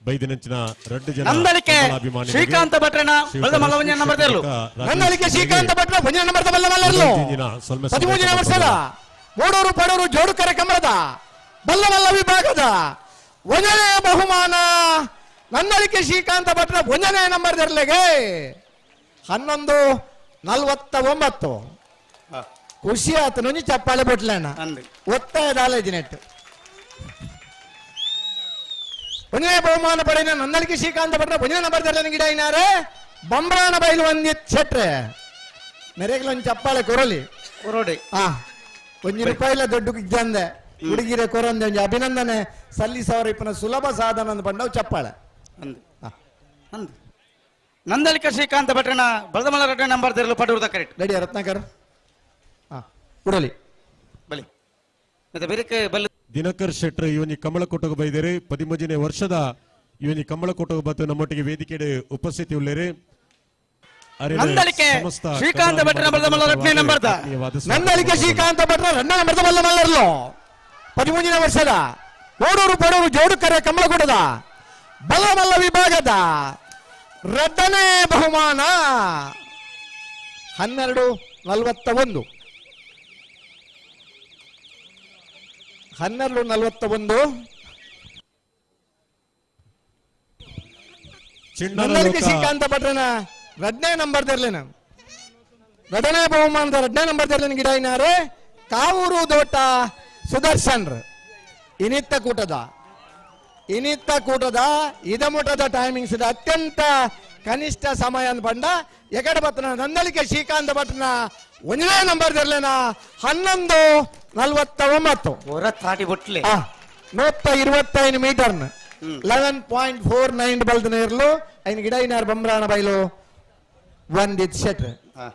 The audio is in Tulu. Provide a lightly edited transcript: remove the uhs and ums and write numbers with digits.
ಬೈದಿನಂಚಿನ ರಡ್ಡು ಜನ ನಂದಳಿಕೆ ಕಮಲಾಭಿಮಾನಿಗಳಿಗೆ ಶ್ರೀಕಾಂತ ಭಟ್ರನ ಶ್ರೀಯುತ ಬಲದ ಮಲ್ಲ ರಶ್ಮಿ ಒಂಜನೇ ನಂಬರ್ ಶೆಟ್ಟಿ ದೇರ್ಲು. ಬೊಕ್ಕ ರಾಜೇಶ್ ನಂದಳಿಕೆ ಶೆಟ್ಟಿಗೆ ಶ್ರೀಕಾಂತ ಭಟ್ರ ಒಂಜನೇ ನಂಬರ್ದ ಬಲ್ಲ ಮಲ್ಲರ್ಲು. ಉದಯ್ ಸೊಲ್ಮೆ 13ನೇ ಸಂದೇಶ ವರ್ಷದ ಮೂಡೂರು ಪಡೂರು ಜೋಡುಕರೆ ಕಮಲದ ಬಲ್ಲಮಲ್ಲ ವಿಭಾಗದ ಒಂದನೇ ಬಹುಮಾನ ನಂದಳಿಕೆ ಶ್ರೀಕಾಂತ ಭಟ್ರ ಒಂದನೇ ನಂಬರ್ ದರ್ಲೆಗೆ 11:49. ಖುಷಿ ಆತು, ನೊಂಜಿ ಚಪ್ಪಾಳೆ ಬಿಟ್ಲೇನ. ಅಂದು. ಒತ್ತಾಯ ದಾಲೇಜಿನೆಟ್ಟು ಒಂದನೇ ಬಹುಮಾನ ಪಡೆದ ನಂದಳಿಕೆ ಶ್ರೀಕಾಂತ ಭಟ್ರ ಒಂದನೇ ನಂಬರ್ ದರ್ಲೆನ ಗಿಡ ಇನಾರೆ ಬಂಬ್ರಾಣ ಬೈಲು ಒಂದಿ ಶೆಟ್ರೆ ಮೆರೆಗ್ಲೊಂದು ಚಪ್ಪಾಳೆ ಕೊರಲಿ. ಕೊರೋಡಿ. ಆ ಒಂಜಿ ರೂಪಾಯಿಲ ದೊಡ್ಡ ಇದ್ದಂದೆ ಹುಡುಗಿರೆ ಕೊರಂದೆ ಒಂಜಿ ಅಭಿನಂದನೆ ಸಲ್ಲಿಸವರ ಇಪ್ಪನ ಸುಲಭ ಸಾಧನ ಅಂದ್ ಪಂಡವು ಚಪ್ಪಾಳೆ. ಅಂದು. ಆ. ಅಂದು ನಂದಳಿಕ ಶ್ರೀಕಾಂತ ಭಟ್ರನ ಬಲದ ಮಲ್ಲ ಎರಡನೇ ನಂಬರ್ ದೇರ್ಲು ಪಡೂರ್ದ ಕರೆಕ್ಟ್. ರೆಡಿ ರತ್ನಾಕರ್, ಹಾ ಉಡಲಿ. ಬಲಿ ಮತ್ತೆ ಬೇರೆ ಬಲ್ಲ. ದಿನಕರ್ ಶೆಟ್ಟರ್ ಇವನಿ ಕಮಲಕೋಟಗ ಬೈದೇರಿ. 13ನೇ ವರ್ಷದ ಇವನಿ ಕಮಲಕೋಟಗ ಬತ್ತು ನಮ್ಮೊಟ್ಟಿಗೆ ವೇದಿಕೆ ಉಪಸ್ಥಿತಿ ಉಳ್ಳೇರಿ. ಅರಿನ ನಂದಳಿಕೆ ಸಮಸ್ತ ಶ್ರೀಕಾಂತ ಭಟ್ರನ ಬಲದ ಮಲ್ಲ ಎರಡನೇ ನಂಬರ್ದ. ಆತ್ಮೀಯವಾದ ಸ್ವಾಗತ. ನಂದಳಿಕೆ ಶ್ರೀಕಾಂತ ಭಟ್ರ ರಣ್ಣ ನಂಬರ್ದ ಬಲ್ಲ ಮಲ್ಲರ್ಲು 13ನೇ ವರ್ಷದ ಓಡೂರು ಪಡೂರು ಜೋಡುಕರೆ ಕಮಲಗೂಡದ ಬಲ್ಲಮಲ್ಲ ವಿಭಾಗದ ರಡ್ಡನೇ ಬಹುಮಾನ 12:41. 12:41. ಚಿಣ್ಣರ ನಂದಳಿಕೆ ಲೋಕ ಶ್ರೀಕಾಂತ ಭಟ್ರನ ರಡ್ನೇ ನಂಬರ್ ದರ್ಲೇನ ರಡನೇ ಬಹುಮಾನದ ರಡ್ನೇ ನಂಬರ್ ದರ್ಲೇನ ಗಿಡ ಇನಾರೆ ಕಾವೂರು ದೋಟ ಸುದರ್ಶನ್. ಇನಿತ್ತ ಕೂಟದ ಇನಿತ್ತ ಕೂಟದ ಇದಮುಟದ ಟೈಮಿಂಗ್ಸ್ ಅತ್ಯಂತ ಕನಿಷ್ಠ ಸಮಯ ಅಂದ್ ಪಂಡ ಎಕಡೆ ಬತ್ತನ ನಂದಳಿಕೆ ಶ್ರೀಕಾಂತ ಭಟ್ರನ ಒಂದನೇ ನಂಬರ್ ದರ್ಲೇನ 11:49. ಹೊರ ತಾಟಿ ಬೊಟ್ಲೆ. 125 ಮೀಟರ್ನ ಹ್ಮ್. 11.49 ಬಲ್ದ ನೇರ್ಲು ಐನ್ ಗಿಡ ಇನಾರ್ ಬಂಬ್ರಾಣ ಬೈಲು ಒಂದಿತ್ ಶೆಟ್ರ್. ಹಾ.